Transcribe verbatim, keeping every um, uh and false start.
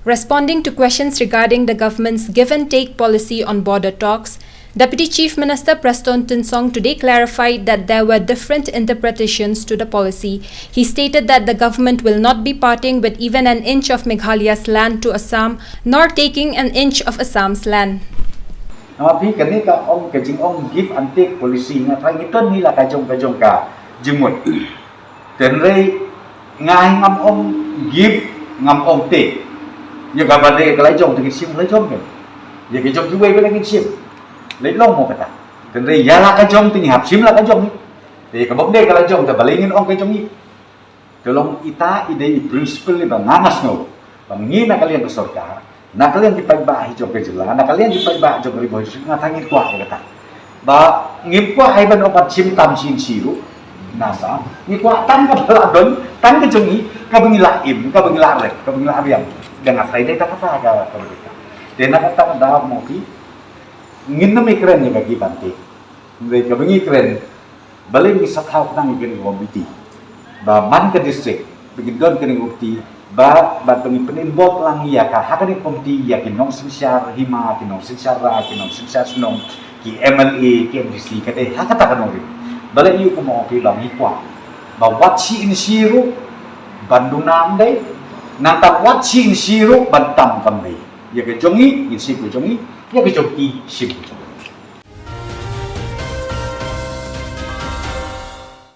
Responding to questions regarding the government's give and take policy on border talks, Deputy Chief Minister Prestone Tynsong today clarified that there were different interpretations to the policy. He stated that the government will not be parting with even an inch of Meghalaya's land to Assam, nor taking an inch of Assam's land. Aphi kani ka-ong kejing-ong give and take policy, nga thai ngiton ni la kajong kajong kajingmut. Tenre nga hi ngam ong give, ngam ong take. Ya ka bade kalai jong te kisim lai jong ke. Ya kejong kiwei bade kisim. Lai long mo kata. Tenre ya la kajong te ni hap sim la kajong ni. Te kabom de kalai jong te balingin ong kejong ni. Te long ita ide i principle ni bang ngangas no. Bang ni na kalian ke sorkar, na kalian di paibah hi jong ke jila, na kalian di paibah jong ke ribo hi nga thangin kwa ya kata. Ba ngim kwa ai ban opat sim tam sin siru. Nasa, ni kwa tang ka bala don, tang kejong ni, ka bengila im, ka bengila rek, ka bengila riam. Dengan asai de ta kata ka ka bengila. Dena kata da mo pi, ngin na mikren ni bagi bante. Nre ka bengi kren, balik ni sathau nang ikren komiti. Ba man ka district, bikin don kren komiti, ba, ba bengi penin bot lang ya ka, ha kani komiti ya ki nong singsar hima, ki nong singsar ra, ki nong singsar sunong, ki M L A, ki M D C, kade, ha kata ka nong ri. Balik yu kumo pi long ikwa. Ba wat si in siru, bandung nam de, nang ta wat si in siru, bantam kam de. Ya kejong ni, in si kejong ni, ya kejong ki, sim kejong.